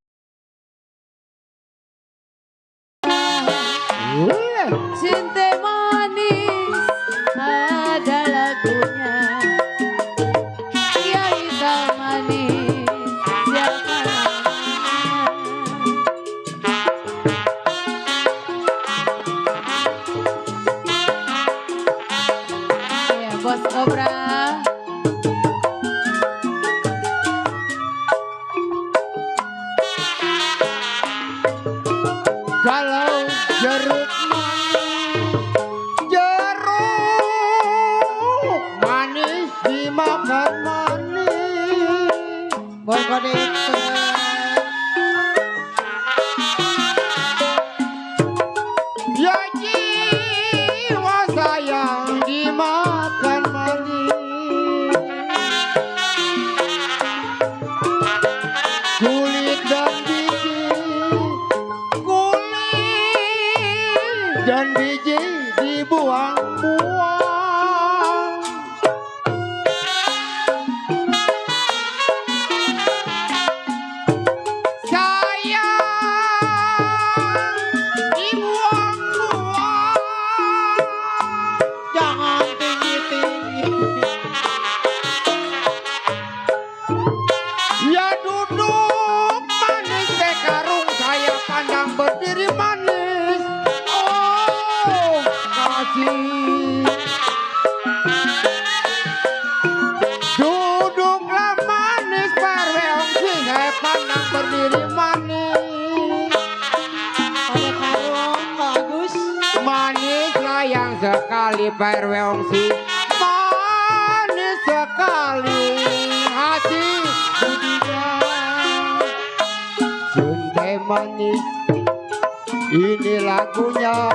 D: Ulah.
C: Cinta manis ada lagunya, ya hitam manis siapa namanya? Ya bos Obra.
D: Kalau jeruk manis dimakan manis.
B: Boykot itu.
D: Ya jiwa sayang dimakan manis. Kulit dan biji dibuang-buang. Sayang dibuang-buang.
B: Jangan tinggi-tinggi.
D: Ya duduk manis teh karung, saya pandang berdiri manis. Oh kasih. Duduklah manis perweongsi, saya pandang berdiri manis.
B: Ada karung bagus.
D: Manis sayang sekali perweongsi, manis sekali hati budinya. Suntai manis, ini lagunya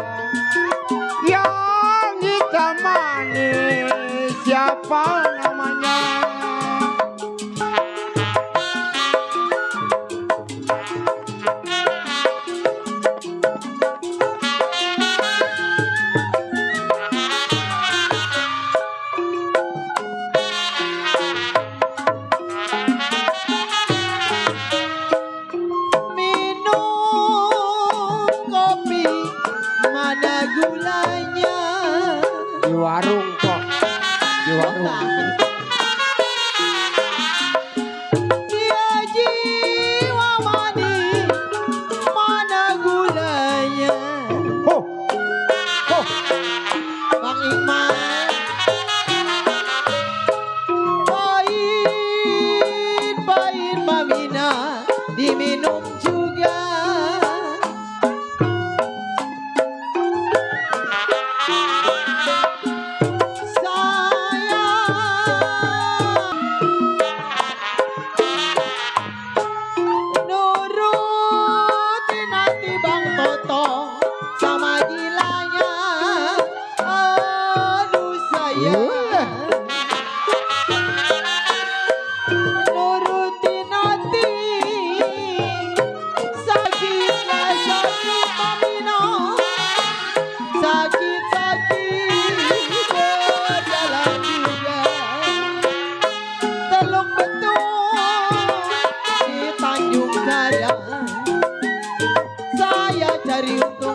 D: yang hitam manis, siapa namanya?
B: Minum kopi, mana gulanya?
D: Di warung kok, di warung.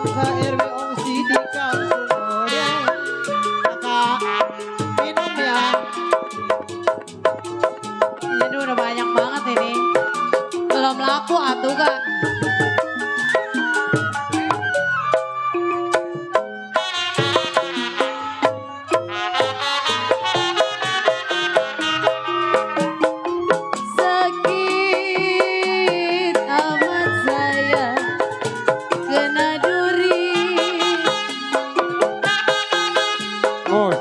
F: RANGKA RW Ongsi di kampung orang. Kakak minum ya.
C: Jadi udah banyak banget ini. Belum laku atuh kak. Sakit amat saya kena duri.
D: Mus,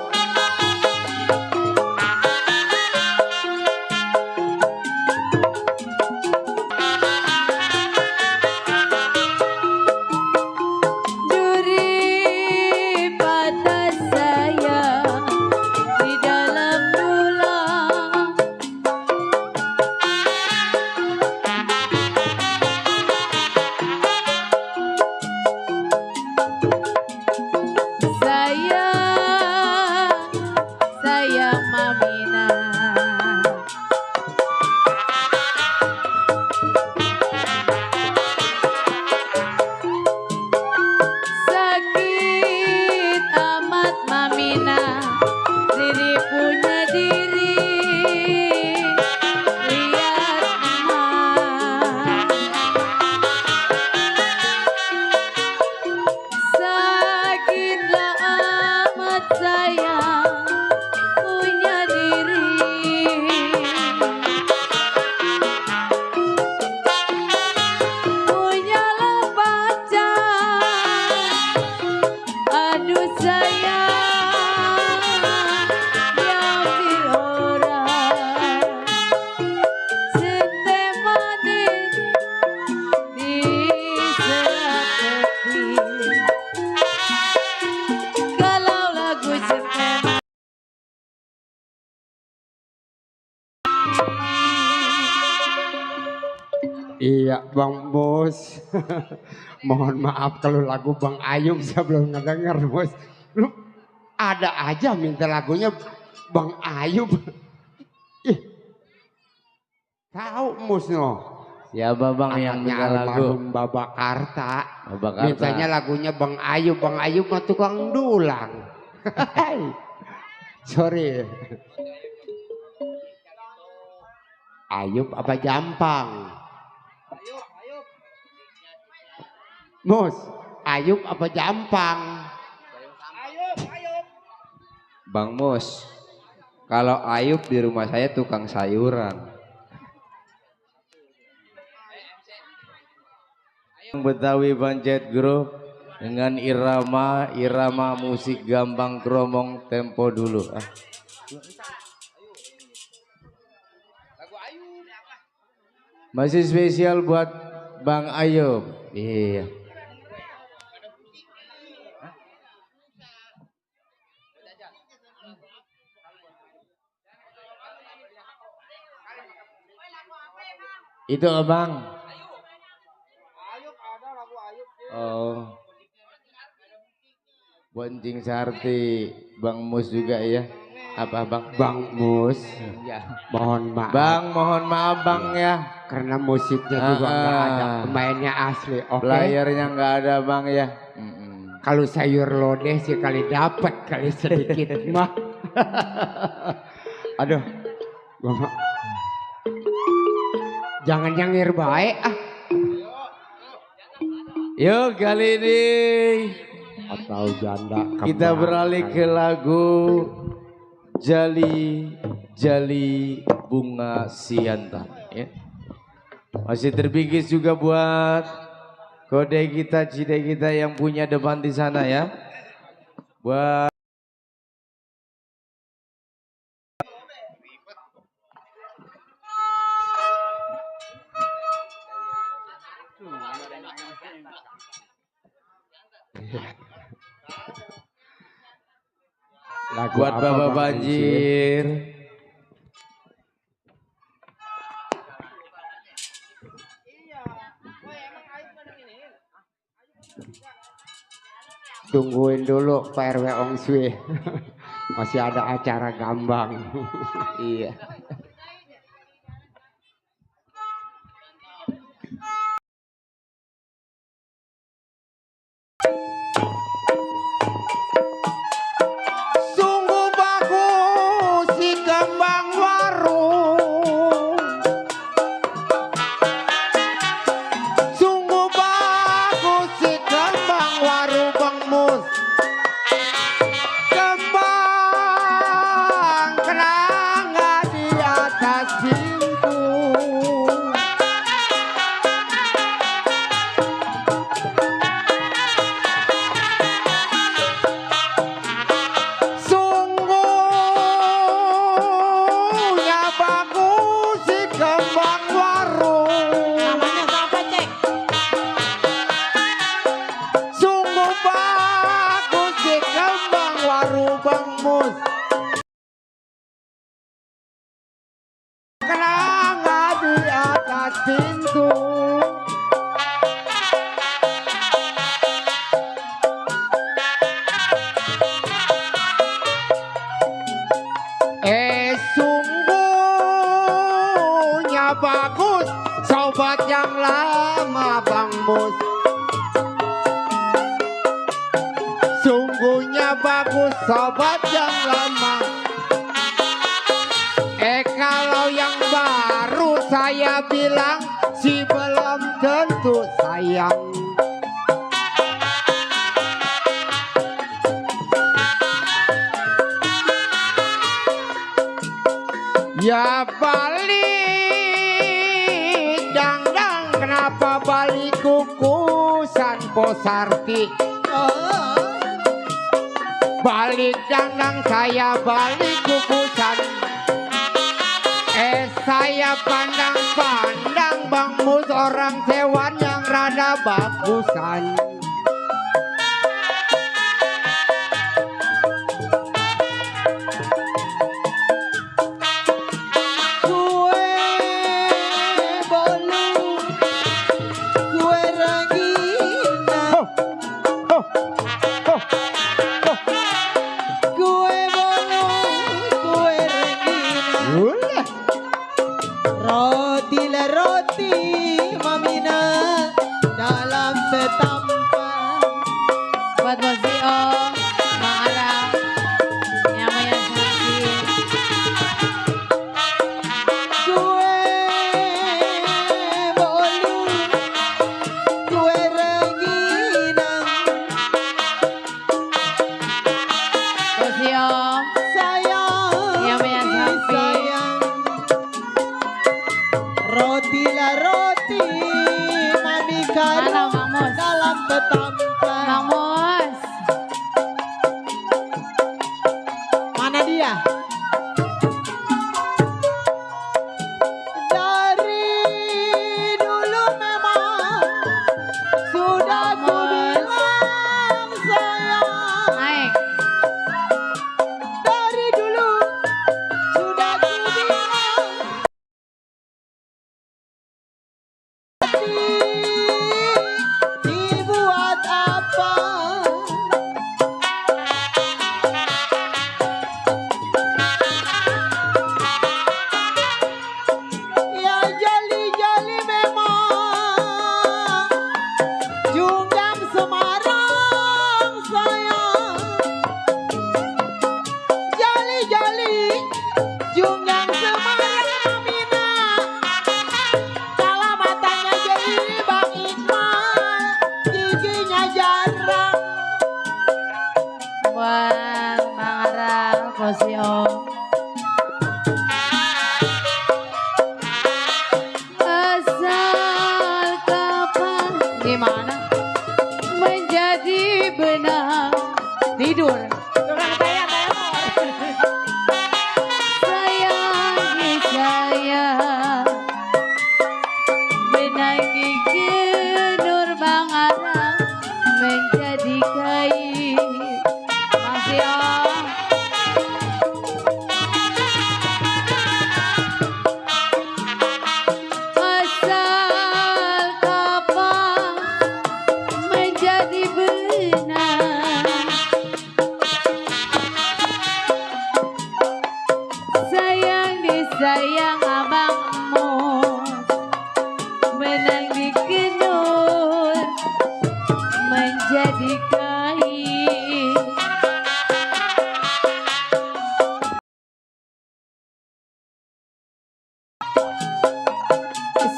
C: Duri pada saya di dalam tulang. Sayang Mamina. Sakit amat Mamina, Riri punya diri. Lihat emak. Sakitlah amat saya punya diri. Punyalah pacar, aduh sayang, diambil orang. Sete manis diserap kopi. Kalau lagu sete
D: iya Bang Mus. Mohon maaf kalau lagu Bang Ayub saya belum ngedenger Mus. Lu ada aja minta lagunya Bang Ayub. Ih, tahu Mus no.
A: Siapa bang yang
D: Anaknya
A: minta lagu?
D: almarhum Baba Karta.
A: Baba Karta.
D: Mintanya lagunya Bang Ayub. Bang Ayub mah tukang dulang. Sorry. Ayub apa Jampang? Mus, Ayub apa Jampang?
H: Bang Mus, kalau Ayub di rumah saya tukang sayuran.
A: Betawi Pancet Grup dengan irama musik Gambang Kromong tempo dulu. Masih spesial buat Bang Ayub. Iya. Itu abang. Oh, Boncing Sarti, Bang Mus juga ya. Apa bang?
D: Bang Mus,
A: Ya.
D: mohon maaf.
A: Bang, mohon maaf bang ya.
D: Karena musiknya juga nggak ada, pemainnya asli. Oke.
A: Layarnya nggak ada bang ya.
D: Kalau sayur lodeh sih kali dapat kali sedikit mah. Aduh, Bapak. Jangan nyengir baik ah.
A: Yuk kali ini
D: Atau janda
A: kita
D: kembang.
A: beralih ke lagu Jali Jali Bunga Siantan ya. Masih terbingkis juga buat kode kita, cide kita yang punya depan di sana ya. Buat
D: Lagu
A: buat
D: apa,
A: Bapak
D: Bang
A: Banjir.
D: Tungguin dulu Pak RW Ongswi. Masih ada acara Gambang.
H: Iya.
D: aku sobat yang lama. Kalau yang baru saya bilang si belum tentu sayang. Ya balik dangdang, kenapa balik kukusan posarti? Balik dangdang saya balik kukusan. Saya pandang-pandang Bang Mus orang Sewan yang rada bagusan.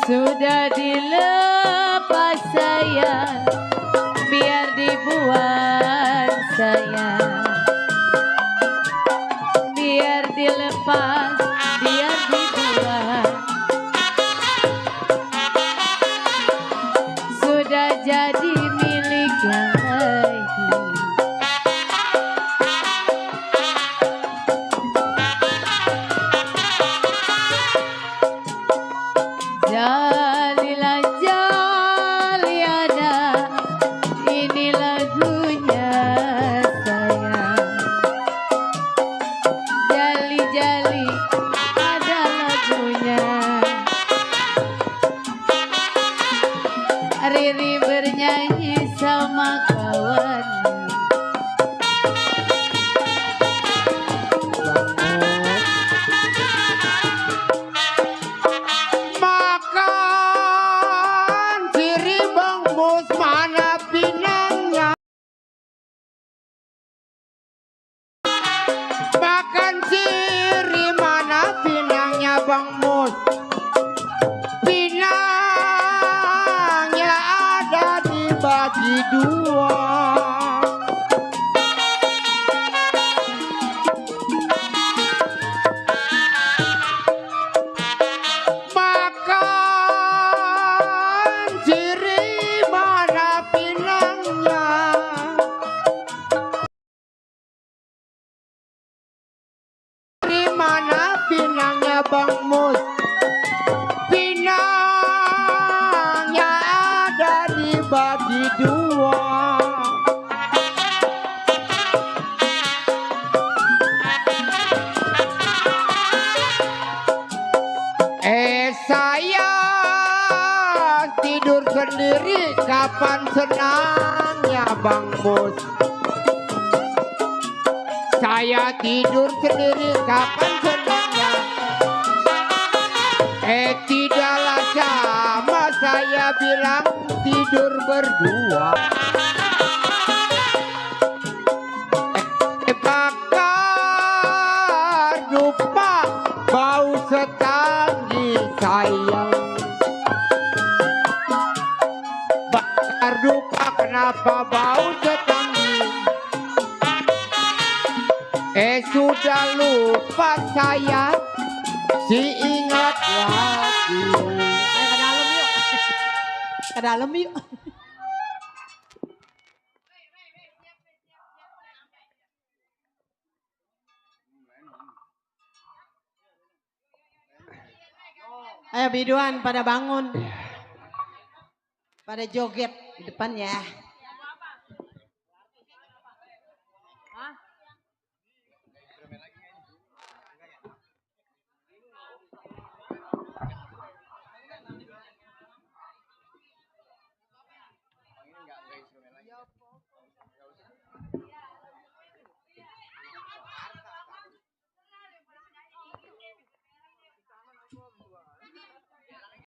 C: Sudah dilepas saya, biar dibuat saya, biar dilepas, biar dibuat. Sudah jadi milik yang lagi. Jalilah jali ada, ini lagunya saya. Jali jali ada lagunya. Riri bernyanyi sama kawan.
D: dibagi dua. Makan ciri mana pinangnya, ciri mana pinangnya Bang Mus. Pinangnya ada dibagi dua. Saya tidur sendiri kapan senangnya Bang Mus. Saya tidur sendiri kapan senangnya. Tidaklah sama saya bilang tidur berdua. Bakar dupa bau setanggi sayang. Bakar dupa kenapa bau setanggi. Sudah lupa saya, si ingat lagi.
B: Ayo ke dalam yuk. Ke dalam yuk. Ayo biduan pada bangun. Pada joget di depan ya.